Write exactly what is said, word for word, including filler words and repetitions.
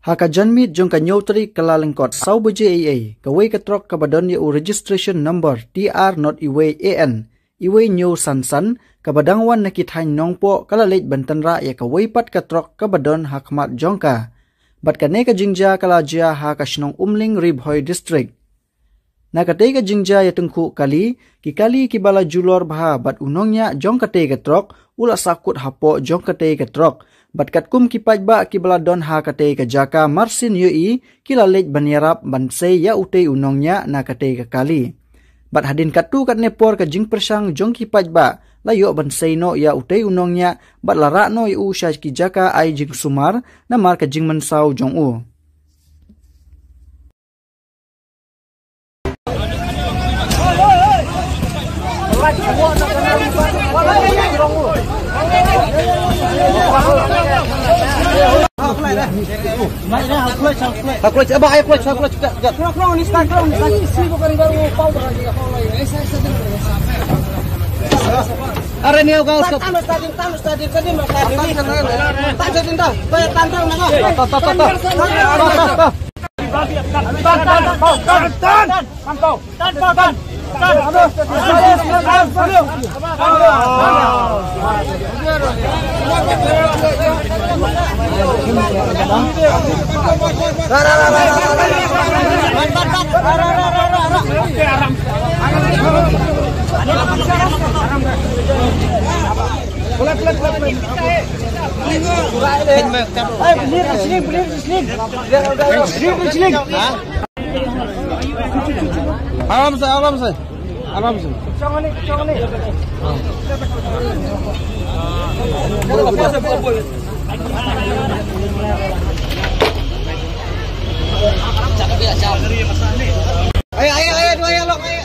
Ha ka janmiet jong ka hynñiew tarik Kyllalyngkot saw baje eiei, kawei ka trok kaba don ïa u registration number T R not iwei A N iwei hynñiew san san, kaba dang wan na ki thaiñ Nongpoh, ka la leit ban tynrah ïa kawei pat ka trok kaba don ha khmat jong ka. Bad kane ka jingjia ka la jia ha ka shnong Umling, Ri Bhoi District. Na katei ka jingjia ïatyngkhuh kali, ki kali kiba la julor bha bad u nongñiah jong katei ka trok u la sahkut hapoh jong katei ka trok. Bad katkum ki paidbah kiba la don ha katei ka jaka, marsien ïohi ki la leit ban ïarap ban sei ïa utei u nongñiah na katei ka kali. Bad hadien katto katne por ka jingpyrshang jong ki paidbah la ïoh ban sei noh ïa utei u nongñiah bad la rah noh ïa u sha ki jaka ai jingsumar namar ka jingmynsaw jong u. Are ni au gaus ka. Aram se, aram se, aram se. Ayo, ayo, ayo, dua, ayo, lok, ayo.